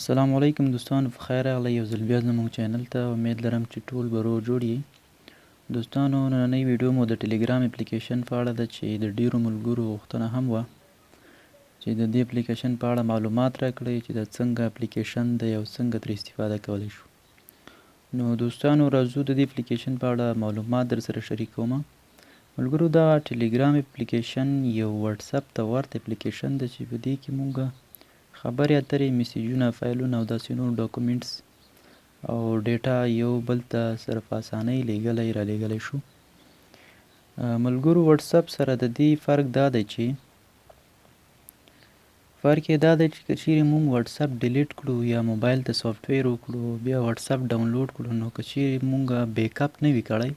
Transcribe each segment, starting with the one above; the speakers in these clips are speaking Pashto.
السلام علیکم دوستانو، په خیر راغلی یو ځل بیا زموږ چینل ته. امید لرم چې ټول به روغ جوړ یئ. دوستانو، نننۍ ویډیو مو د ټلیګرام اپلیکیشن په اړه ده چې د ډیرو ملګرو غوښتنه هم وه چې د دې اپلیکیشن په اړه معلومات راکړئ چې دا څنګه اپلیکیشن دی او څنګه ترې استفاده کولی شو. نو دوستانو، راځو د دې اپلیکیشن په اړه معلومات در سره شریکوم. ملګرو، دا ټلیګرام اپلیکیشن یو واتساپ ته ورته اپلیکیشن ده چې په دې کې مونږ خبرې اترې، میسجونه، فایلونه او داسې نور ډاکومنټس او ډیټا یو بل ته سره په اسانۍ لیږلی رالیږلی شو. ملګرو، واتساپ سره د دې فرق دا دی چې فرق یې دا دی چې که چیرې مونږ واتساپ ډیلیټ کړو یا موبایل ته سافټویر وکړو، بیا واتساپ ډاونلوډ کړو، نو که چیرې مونږ بیک اپ نه وي کړی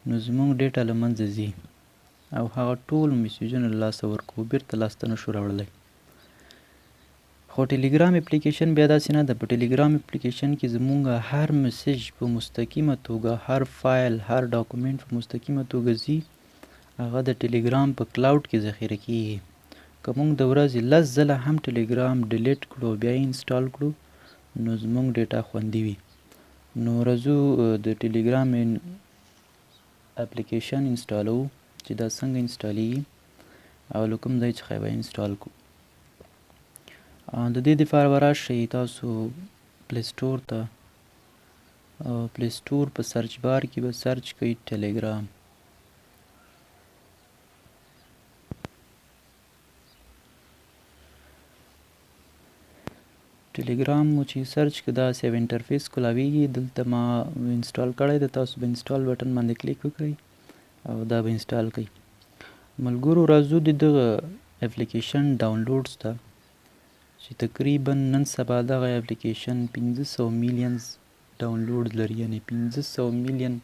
نو زمونږ ډیټا له منځه ځي او هغه ټول میسجونه له لاسه ورکوو، بیرته لاسته نشو راوړلی. خو ټلیګرام اپلیکیشن بیا داسې نه ده. په ټلیګرام اپلیکیشن کې زمونږ هر میسج په مستقیمه توګه، هر فایل، هر ډاکومنټ په مستقیمه توګه ځي، هغه د ټلیګرام په کلاوډ کې ذخیره کیږي. که مونږ د ورځې 10 ځله هم ټلیګرام ډیلیټ کړو، بیا یې انسټال کړو، نو زمونږ ډیټا خوندي وي. نو راځو د ټلیګرام اپلیکیشن انسټالوو چې دا څنګه انسټالیږي او له کوم ځای څخه به انسټال کړو. د دې دپاره به راشئ تاسو پلی سټور ته. پلی سټور په سرچ بار کې به سرچ کړئ ټلیګرام. ټلیګرام مو چې سرچ کړ، داسې یو انټرفیس کولاویږي. دلته ما انسټال کړی دی، تاسو به انسټال بټن باندې کلیک وکړئ او دا به انسټال کړئ. ملګرو، راځو د دغه اپلیکیشن ډاونلوډز ته چې تقریبا نن سبا دغه اپلیکیشن 500 میلیونز ډاونلوډز لري، یعنی 500 میلیون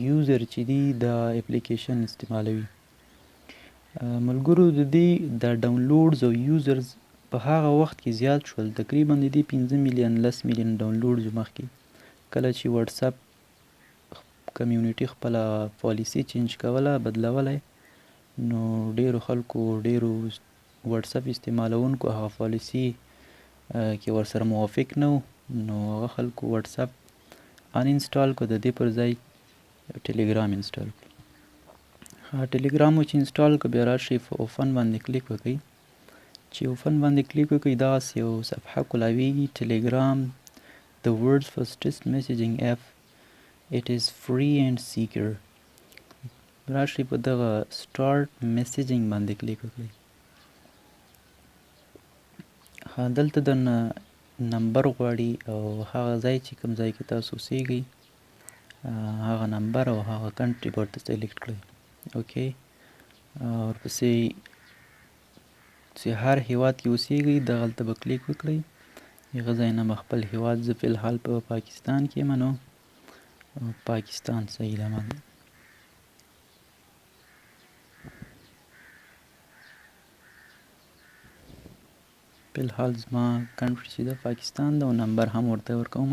یوزر چې دي دا اپلیکیشن استعمالوي. ملګرو، د دې د ډاونلوډز او یوزرز په هغه وخت کې زیات شول، تقریبا د دې 5 میلیون، 10 میلیون ډاونلوډز مخکې، کله چې واتساپ کمیونټي خپله پالیسي چینج کوله، بدلولی، نو ډیرو خلکو، ډیرو واتساپ استعمالونکو هغه پالیسي کې ورسره موافق نه وو، نو هغه خلکو واتساپ ان انسټال کړ، د دې پر ځای ټلیګرام انسټال کړ. ټلیګرام مو چې انسټال کړ، بیا راشئ په اوپن باندې کلیک وکړئ. چې اوپن باندې کلیک وکړئ، دغسې یو صفحه کولاویږي، ټلیګرام the world's fastest messaging app, it is free and secure. راشئ په دغه سټارټ میسجینګ باندې کلیک وکړئ. دلته درنه نمبر غواړي او هغه ځای چې کوم ځای کې تاسو اوسیږئ هغه نمبر او هغه کنټري به ورته سلیکټ کړئ. اوکی، ورپسې چې هر هیواد کې اوسیږئ دغلته به کلیک وکړئ. هغه ځای نه به خپل هیواد، زه فی الحال په پاکستان کې یم، نو پاکستان صحیح ده. ما فی الحال زما کنټري چې ده پاکستان ده او نمبر هم ورته ورکوم.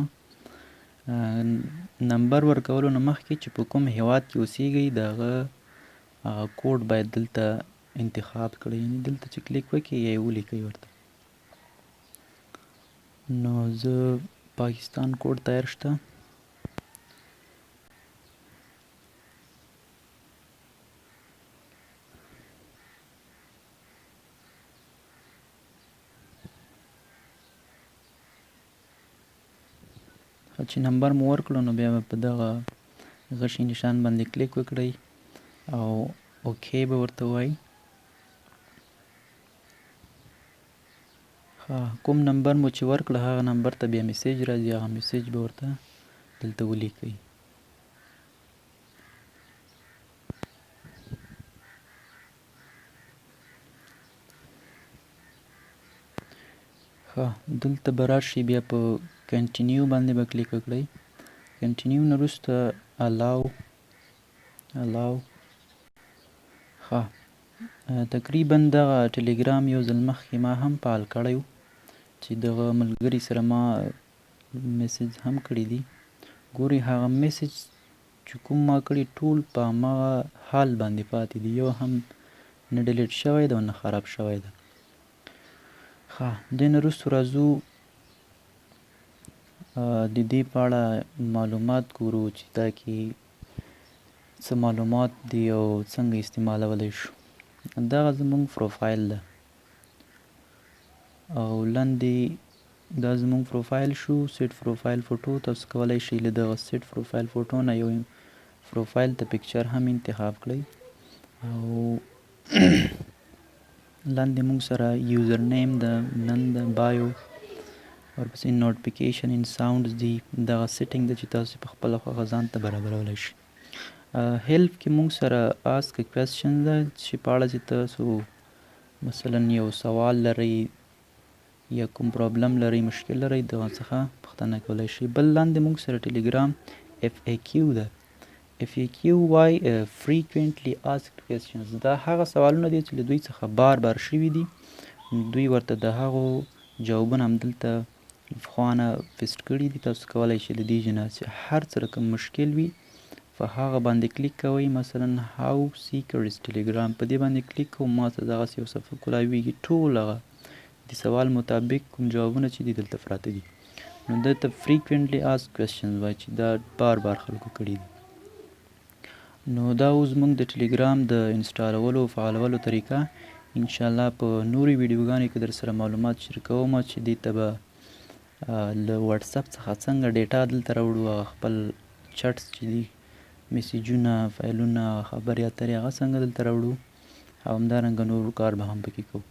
نمبر ورکولو نه مخکې چې په کوم هیواد کې اوسیږئ د هغه هغه کوډ باید دلته انتخاب کړئ، یعنی دلته چې کلیک وکړئ یا یې ولیکئ ورته. نو زه پاکستان کوډ تیار شته. چې نمبر مو ورکړو نو بیا به په دغه غشي نشان باندې کلیک وکړئ او اوکی به ورته ووایئ. کوم نمبر مو چې ورکړه هغه نمبر ته بیا میسج راځي، هغه میسج به ورته دلته ولیکئ. دلته به راشئ بیا په کنټینیو باندې به کلیک وکړئ. کنټینیو نه وروسته الاو، الاو. تقریبا دغه ټلیګرام یو ځل مخکې ما هم فعال کړی و چې دغه ملګري سره ما میسج هم کړی دی. ګورئ هغه میسج چې کوم ما کړی ټول په هماغه حال باندې پاتې دی، یو هم نه ډیلیټ شوی دی او نه خراب شوی دی. دې نه وروسته راځو د دې په اړه معلومات ګورو چې دا کې څه معلومات دي او څنګه استعمالولی شو. دغه زموږ پروفایل ده او لاندې دا زموږ پروفایل شو. سیټ پروفایل فوټو، تاسو کولی شئ له دغه سیټ پروفایل فوټو نه یو پروفایل ته پکچر هم انتخاب کړئ. او لاندې موږ سره یوزر نیم ده، نن ده، بایو، ورپسې نوټیفیکیشن ان ساونډز دي. دغه سیټینګ ده چې تاسو په خپله خوښه ځان ته برابرولی شئ. هیلپ کې موږ سره آسک کوېسچن ده چې په اړه چې تاسو مثلا یو سوال لرئ یا کوم پرابلم لرئ، مشکل لرئ، دغه څخه پوښتنه کولی شئ. بل لاندې موږ سره ټلیګرام اف ای کیو ده. اف ای کیو وای فریکوینټلی آسکډ کوېسچنز، دا هغه سوالونه دي چې له دوی څخه بار بار شوي دي، دوی ورته د هغو جوابونه هم دلته پخوانه پیسټ کړي دي. تاسو کولی شئ له دې جنه چې هر څه رقم مشکل وي په هغه باندې کلیک کوئ. مثلا هاو سیکر از ټلیګرام، په دې باندې کلیک کوم، ما ته دغسې یو صفحه کولاویږي، ټول هغه د سوال مطابق کوم جوابونه چې دي دلته پراته دي. نو دلته فریکوینټلی آسک کوېسچنز وایي چې دا بار بار خلکو کړي دي. نو دا اوس موږ د ټلیګرام د انسټالولو او فعالولو طریقه. انشاءالله په نورو ویډیوګانو کې در سره معلومات شریکوم چې دې ته به له واتساپ څخه څنګه ډیټا دلته راوړو، هغه خپل چټس چې دي، میسجونه، فایلونه، خبرې اترې، هغه څنګه دلته راوړو، او همدارنګه نور کار به هم پکې کوو.